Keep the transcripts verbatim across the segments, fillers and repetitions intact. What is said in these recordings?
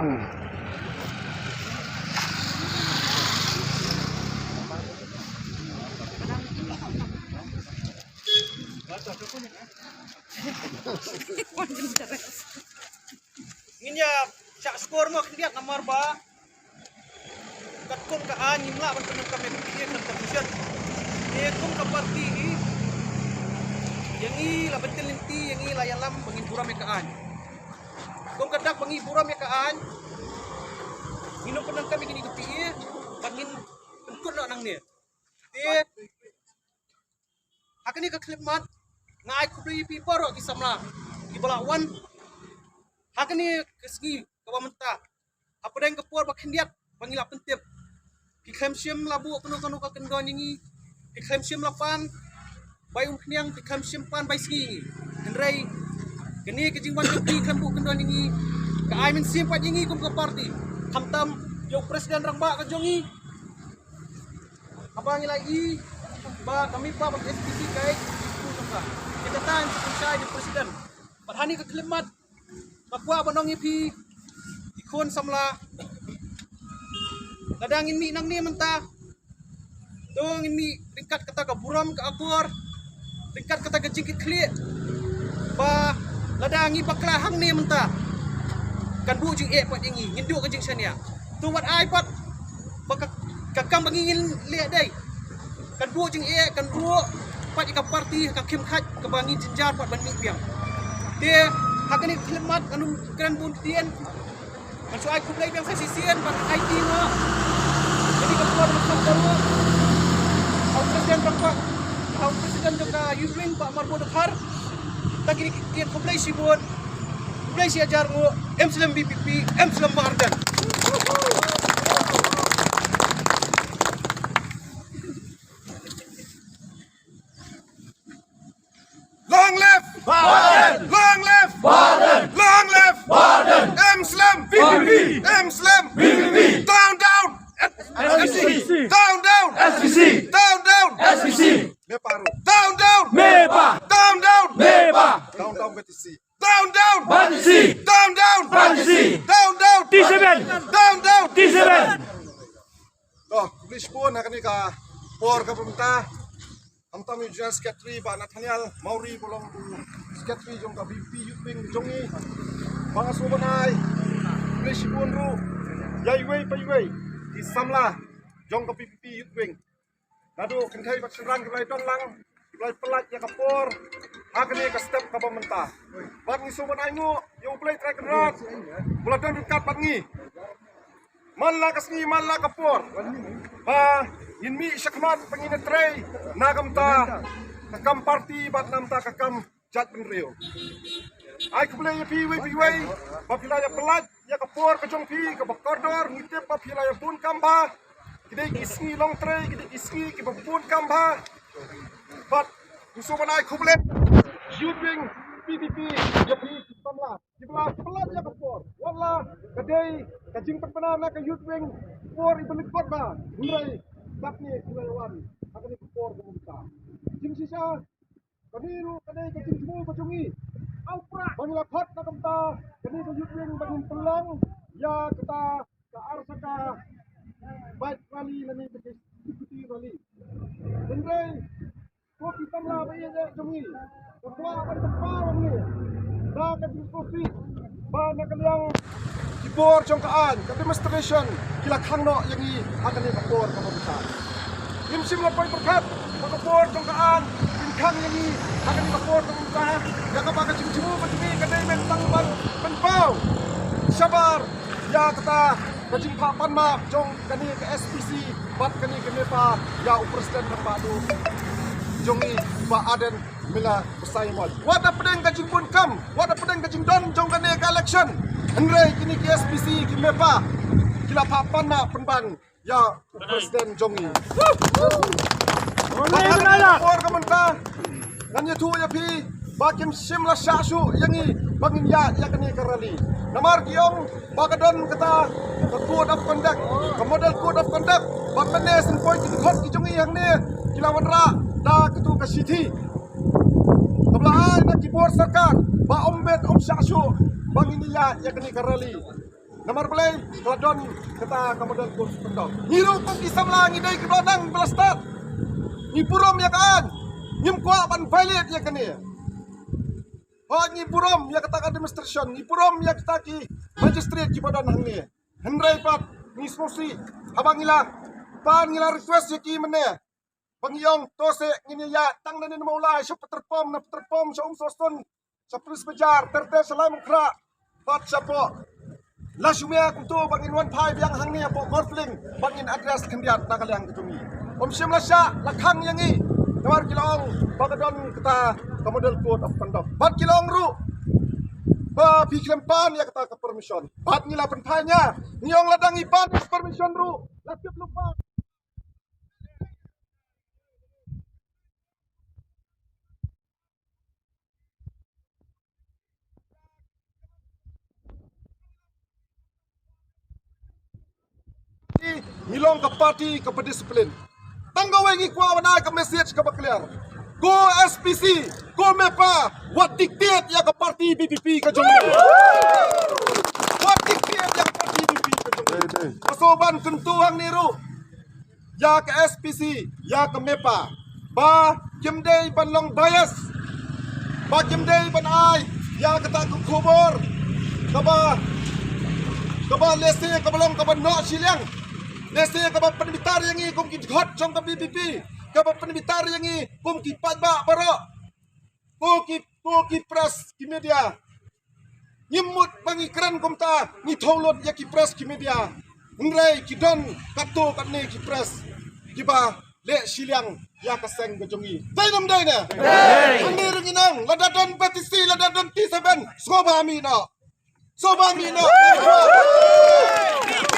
Ngin ïa shah skor mo khyndiat namar ba katkum ka aiñ ngim lah ban pyndonkam ïa ka constitution. Te kum ka party hi, ïa ngi la bynta lynti, ïa ngi la ïalam ba ngin burom ïa ka aiñ. Kum ka dak ba ngi burom ïa ka aiñ, ngin ym pyndonkam ïa kine ki phi, ba ngin pynkut noh nangne. Te ha kane ka khyllipmat nga ai khublei ïa phi baroh ki samla kiba la wan ha kane ka sngi kaba mynta. Hapdeng ka por ba khyndiat ba ngi la pyntip, phi khlem shym la buh kano kano ka kyndon ïa ngi, phi khlem shym la pan bai umkhniang, phi khlem shym pan bai sngi ïa ngi. Hynrei kane ka jingwan jong phi khlem buh kyndon ïa ngi ka ai mynsiem pat ïa ngi kum ka party, khamtam ïa u president rangbah ka jong ngi. Haba ngi la i ba ka MEPA bad S P C ka ai, kita tan sha ïa u president. Bad ha kane ka khyllipmat nga kwah ban ong ïa phi ki khun samla, lada ngin mih nangne mynta, to ngin mih ryngkat kata ka burom ka akor, ryngkat kata ka jingkitkhlieh ba lada ngi bakla hangne mynta, kan buh jingeh pat ïa ngi, ngin duh ka jingshaniah. To wat ai pat ba ka, ka kam ba ngi ngin leh dei, kan buh jingeh, kan buh pat ïa ka party ha ka khim khait kaba ngi jynjar pat ban mih biang. Te ha kane ka khyllipmat ngan ym kren bun ktien. Ngan shu ai khublei biang sa shisien bad ai ti nga. Kane ka por ba kham ka ruh, ha u president rangbah, ha u president jong ka Youth Wing, Bah Marbo Dkhar. Ta kine ki ktien, khublei shibun, khublei shi hajar nguh. Em slem V P P, em slem Bah Ardent. Long live! Bah Ardent! Long live! Bah Ardent! Long live! Bah Ardent! Em slem! V P P! Em slem! V P P! Down, down! S P C! Down, down! S P C! Down, down! S P C! MEPA ruh. Down, down! MEPA! Down, down! MEPA! Down, down, B T C! Down, down! B T C! Down, down! B T C! Down, down! T seven! Down, down! T seven! To, khublei shibun ha kane ka por kaba mynta. Khamtam ïa u General Secretary Bah Nathaniel Mawrie ba long u Secretary jong ka V P P Youth Wing jong ngi. Ba nga sngewbha ban ai khublei shibun ruh ïa iwei pa iwei i samla jong ka V P P Youth Wing. Naduh kynthei bad shynrang kiba la don lang, kiba la pyllait ïa ka por ha kane ka step kaba mynta. Bad ngi sngewbha ban ai nguh ïa U Blei Trai Kynrad ba la don ryngkat bad ngi man la ka sngi man la ka por, ba ngin mih shakhmat ba ngin ïatrei na ka bynta ka kam party bad na ka bynta ka kam jaitbynriew. Ai khublei ïa phi iwei pa iwei ba phi la ïa pyllait ïa ka por ka jong phi kaba kordor. Ngi tip ba phi la ïa bun kam bha. Ki dei ki sngi longtrei, ki dei ki sngi kiba bun kam bha. Bad ngi sngewbha ban ai khublei Youth Wing P P P ïa phi ki samla kiba la pyllait ïa ka por. Wat la ka dei ka jingpynbna na ka Youth Wing por iba lyngkot bha, hynrei katne ki la wan ha kane ka por kaba mynta. Jingshisha, kane ruh ka dei ka jingthmu ka jong ngi ba ngi la khot na ka bynta kane ka Youth Wing ba ngin pynlong ïa kata ka ar saka bike rally lane ka scooty rally. Hynrei ko ki samla ba ïeit jong ngi, nga kwah ban kyrpad ïa ngi da ka jingkosit ba na ka liang ki bor jong ka aiñ, ka demonstration, ki la khang noh ïa ngi ha kane ka por kaba mynta. Ngim shym la poi pyrkhat ba ka bor jong ka aiñ kin khang ïa ngi ha kane ka por kaba mynta. Ïa kaba ka jingthmu ka jong ngi ka dei ban tang ban pynpaw shabar ïa kata ka jingphah pan map jong kane ka S P C bad kane ka MEPA ïa u president rangbah jong ngi, Bah Ardent Miller Basaiawmoit. Wat hapdeng ka jingbun kam, wat hapdeng ka jingdon jong kane ka election, hynrei kine ki S P C ki MEPA ki la phah pan map pynban ïa u president jong ngi. Por ka mynta ngan ïathuh ïa phi ba kim shym la shah shuh ïa ngi ba ngin ïaid ïa kane ka rally. Namar ki ong ba ka don kata ka code of conduct, ka model code of conduct, ba mynne shen poi ki dkhot ki jong ngi hangne ki la wanrah da katu ka shithi kaba la ai na ki bor sorkar ba ym bit ym shah shuh ba ngin ïaid ïa kane ka rally. Namar balei ka la don kata ka model code of conduct. Ngi ruh kum ki samla ngi dei kiba nang ba la stad. Ngi burom ïa ka aiñ. Ngim kwah ban violate ïa kane. Hooid, ngi burom ïa kata ka demonstration, ngi burom ïa kata ki magistrate kiba don hangne. Hynrei pat ngi sngewsih haba ngi la pan, ngi la request ïa ki mynne ba ngi ong to se ngin ïa tang na ne na Mawlai, sha Petrpom, na Petrpom sha Umsohsun, sha Police Bazar, ter ter sha Laitumkhrah, bad shapoh Lashimer kumto ba ngin wan phai biang hangne hapoh Gorfling ba ngin address khyndiat na ka liang ka jong ngi. Ym shym la shah la khang ïa ngi namar ki la ong ba ka don kata ka model code of conduct. Bad ki la ong ruh ba phi khlem pan ïa kata ka permission. Bad ngi la pynphai nia, ngi ong lada ngi pan ïa ka permission ruh la tip lypa. Ngi long ka party kaba discipline. Tang kawei ngi kwah ban ai ka message kaba clear. Ko S P C, ko MEPA, wat dictate ïa ka party V P P ka jong ngi. Wat dictate ïa ka party V P P ka jong ngi. Ka shu ban kyntu hangne ruh ïa ka S P C, ïa ka MEPA, ba kim dei ban long bias, ba kim dei ban ai ïa kata ka khubor kaba, kaba lehse kaba long kaba noh shiliang, lehse kaba pynbitar ïa ngi kum ki dkhot jong ka V P P, kaba pynbitar ïa ngi kum ki paidbah baroh. Ko ki, ko ki press, ki media. Ngim mut ba ngi kren kumta, ngi thew lut ïa ki press, ki media. Hynrei ki don katto katne ki press kiba leh shiliang ïa ka seng ka jong ngi. Dei ne ym dei ne? Hangne ruh ngi nang, lada don B T C, lada don T seven, sngewbha mih noh. Sngewbha mih noh.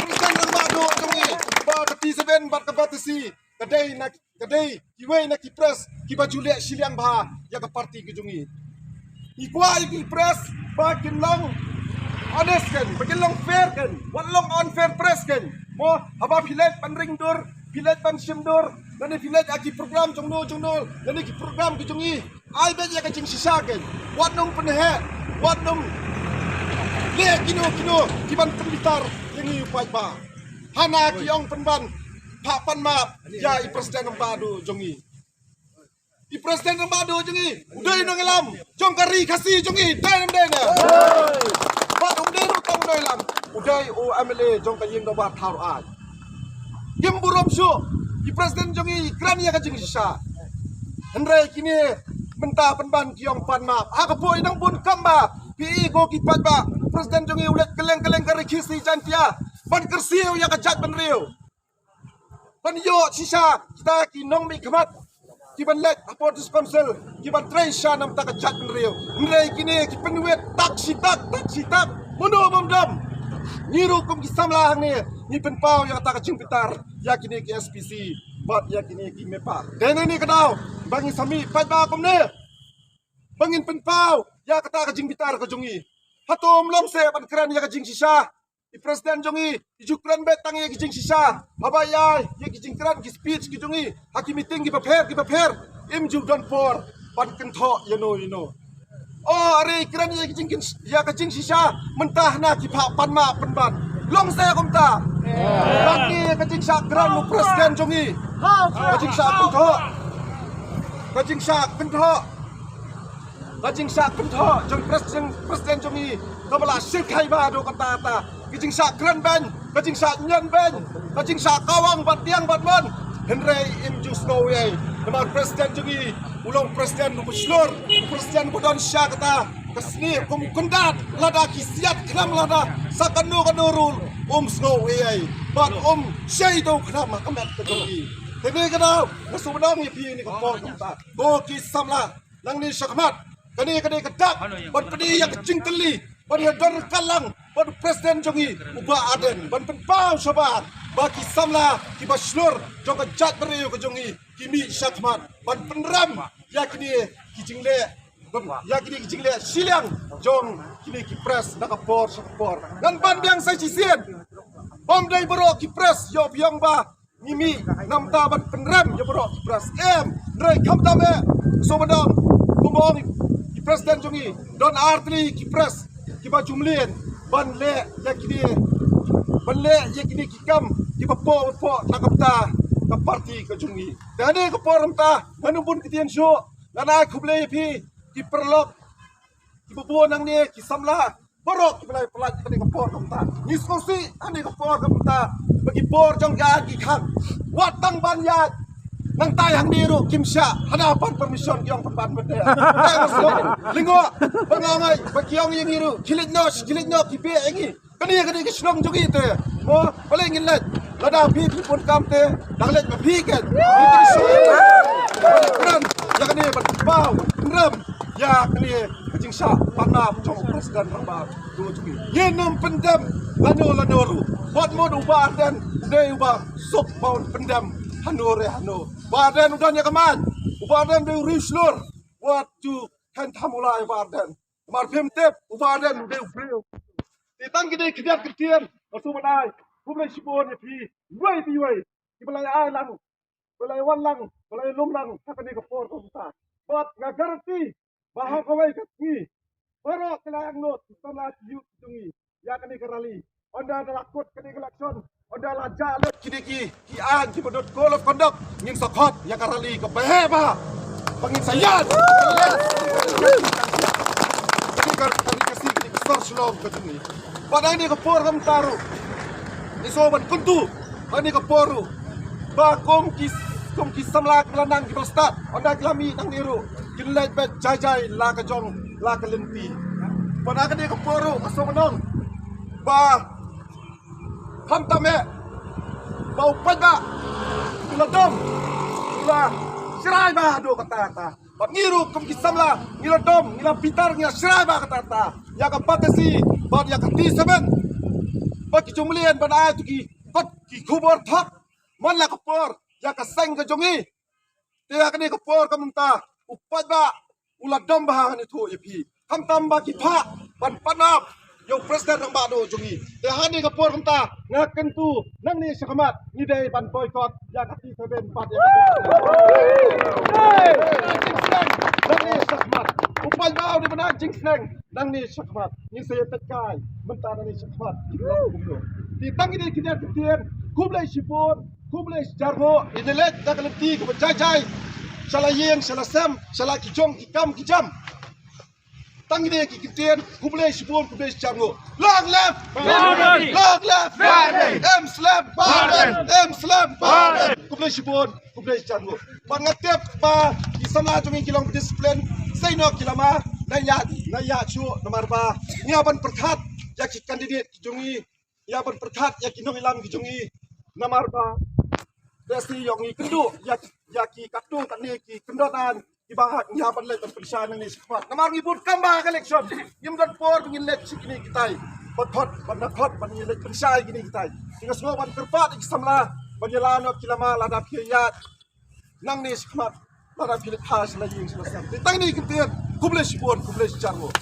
Ngi kren rangbah duh jong ngi ba ka T seven bad ka B T C ka dei na, ka dei kiwei na ki press kiba ju leh shiliang bha ïa ka party ka jong ngi. Ngi kwah ïa ki press ba kin long honest kein, ba kin long fair kein, wat long unfair press kein. Mo, haba phi leit ban ring dur, phi leit ban shim dur, lane phi leit ha ki program jong no jong no, lane ki program ki jong ngi, ai beit ïa ka jingshisha kein. Wat nym pynheh, wat nym leh kino kino kiban pynbitar ïa ngi u paidbah. Hana ki ong pynban, phah pan map ïa i president rangbah duh jong ngi. I president rangbah duh jong ngi u dei u nongïalam jong ka ri Khasi jong ngi, dei ne ym dei ne? Bad um dei ruh tang u nongïalam, u dei u M L A jong ka ïing dorbar Thawraij. Kim burom shuh, i president jong ngi i kren ïa ka jingshisha. Hynrei kine mynta pynban ki ong pan map. Ha ka por i dang bun kam ba phi i ko ki paidbah, president jong ngi u leit kylleng kylleng ka ri Khasi Jaiñtia ban kyrsiew ïa ka jaitbynriew, ban ïoh shisha kita ki nongmihkhmat kiban leit hapoh District Council kiban trei sha na bynta ka jaitbynriew. Hynrei kine ki pynwit tak shi tak, tak shi tak, mano bym dom. Ngi ruh kum ki samla hangne ngi pynpaw ïa kata ka jingbitar ïa kine ki S P C bad ïa kine ki MEPA. Te ne ne ka daw ba ngi sa mih paidbah kumne ba ngin pynpaw ïa kata ka jingbitar ka jong ngi. Hato ym long seh ban kren ïa ka jingshisha? I president jong ngi i ju kren beit tang ïa ki jingshisha. Haba ïa, ïa ki jingkren, ki speech ki jong ngi ha ki meeting kiba pher kiba pher, im ju don por ban kynthoh ïano ïano. O, are i kren ïa ki jing, ïa ka jingshisha, mynta hana ki phah pan map pynban. Long seh kumta? Bad ngi ka jingshah kren u president jong ngi, ka jingshah kynthoh, ka jingshah kynthoh, ka jingshah kynthoh jong president, president jong ngi kaba la shyrkhei bha haduh katta katta. Ka jingshah kren beiñ, ka jingshah ñion beiñ, ka jingshah kawang bad diang bad mon. Hynrei im ju sngew ei ei namar president jong ngi u long president uba shlur, u president uba don sha kata ka snieh kum u kyndat, lada ki siat khnam lada sa kano kano ruh um sngew ei ei bad um shei dewkhnam ha ka met ka jong ngi. Te ne ka daw nga sngewbha ïa phi ne ka por kumta, ko ki samla, nangne shakhmat, kane ka dei ka dak ban pynïaid ïa ka jingtylli, ban ïa don ryngkat lang bad u president jong ngi u Bah Ardent, ban pynpaw shabar ba ki samla kiba shlur jong ka jaitbynriew ka jong ngi ki mih shakhmat ban pynrem ïa kine ki jingleh, ïa kine ki jingleh shiliang jong kine ki press na ka por sha ka por. Ngan ban biang sa shisien, ym dei baroh ki press ïoh biang ba ngi mih na bynta ban pynrem ïa baroh ki press, em. Hynrei khamtam eh, sngewbha ong, kumba ong i president jong ngi, don artylli ki press kiba ju mlien. ban leh ïa kine, ban leh ïa kine ki kam kiba pop pop na ka bynta ka party ka jong ngi. Te hangne ka por mynta ngan ym bun ktien shuh, ngan ai khublei ïa phi ki paralok, kiba bun hangne, ki samla baroh kiba la ïa pynlait kane ka por ka mynta. Ngi sngewsih hangne ka por ka mynta ba ki bor jong ka ki khang. Wat tang ban ïaid nangtai hangne ruh kim shah, hana pan permission ki ong pan ban mynta. Lyngngoh ba nga ong ai ba ki ong ïa ngi ruh, khie leit noh, khie leit noh, ki beh ïa ngi. Kane, kane ka shnong jong ngi te. Mo, balei ngin leit? Lada phi phi pun kam te, dang leit ma phi ken. Ngi te shu ban kren ïa kane, ban paw, ban pynrem ïa kane ka jingshah pan nap jong u President Rangbah Duh jong ngi. Ngin ym pyndem lano lano ruh. Wat mut u Bah Ardent u dei uba suk ba un pyndem hano re hano. Bah Ardent u don ïa ka man. U Bah Ardent u dei u riewshlur. Wat ju khein tham u la ïa u Bah Ardent. Namar phim tip, u Bah Ardent u dei u briew. Te tang kine ki khyndiat ki ktien nga shu ban ai khublei shibun ïa phi iwei pa iwei kiba la ïa ai lang, ba la ïa wan lang, ba la ïa lum lang ha kane ka por ka mynta. Bad nga guarantee ba ha kawei ka sngi baroh ki la ïa angnud ki samla ki youth jong ngi ïa kane ka rally. Ynda la kut kane ka election, ynda la jah lut kine ki, ki aiñ kiba dei code of conduct, ngin sa khot ïa ka rally kaba heh bha ba ngin sa ïaid. Kane ka, kane ka sngi, kane ka sor Shillong ka jong ngi. Bad hangne ka por ka mynta ruh ngi sngewbha ban kyntu hangne ka por ruh ba kum ki, kum ki samla kiba la nang kiba la stad, ynda ki la mih nangne ruh kin leit beit jai jai la ka jong la ka lynti. Bad hangne ka por ruh nga sngewbha ban ong ba khamtam eh ba u paidbah u la dom, u la shrai bha haduh katta katta. Bad ngi ruh kum ki samla ngi la dom, ngi la bitar, ngi la shrai bha katta katta ïa ka Batesi bad ïa ka T seven. Ba ki jong mlien ban ai tu ki kot ki khubor thok man la ka por ïa ka seng ka jong ngi. Te ha kane ka por ka mynta u paidbah u la dom bha, ngan ïathuh ïa phi. Khamtam ba ki phah ban pan nap ïa u President Rangbah Duh jong ngi. Te ha kane ka por ka mynta nga kyntu nangne shakhmat ngi dei ban boycott ïa ka T seven bad ïa ka. Nangne shakhmat u paidbah u dei ban ai jingsneng. Nangne shakhmat ngin sa ïa peit kai mynta, nangne shakhmat. Te tang kine ki ktien, khublei shibun, khublei shihajar nguh. Ngin ïa leit da ka lynti kaba jai jai sha la ïing sha la sem, sha la ki jong ki kam ki jam. Tang kine ki ktien, khublei shibun, khublei shihajar nguh. Long live! Long live! Long live! Long live! M Slem! Long live! M Slem! Long live! Khublei shibun, khublei shihajar nguh. Bad nga tip ba ki samla jong ngi ki long discipline. Sei noh ki lama, na ïaid, na ïaid shuh, namar ba ngi hap ban pyrkhat ïa ki candidate ki jong ngi, ngi hap ban pyrkhat ïa ki nongïalam ki jong ngi. Namar ba lehse ïoh ngi kynduh ïa, ïa ki katto katne ki kyndon aiñ kiba ngi hap ban leit ban pynshai nangne shakhmat. Namar ngi bud kam bha ha ka election, ngim don por ba ngin leit sha kine kitai. Ba khot, ba na khot, ba ngin leit pynshai kine kitai. Te nga sngewbha ban kyrpad ïa ki samla ban ïalam noh ki lama lada phi ïaid nangne shakhmat, lada phi leit ha sha la ïing sha la sem. Te tang kine ki ktien, khublei shibun, khublei shihajar nguh.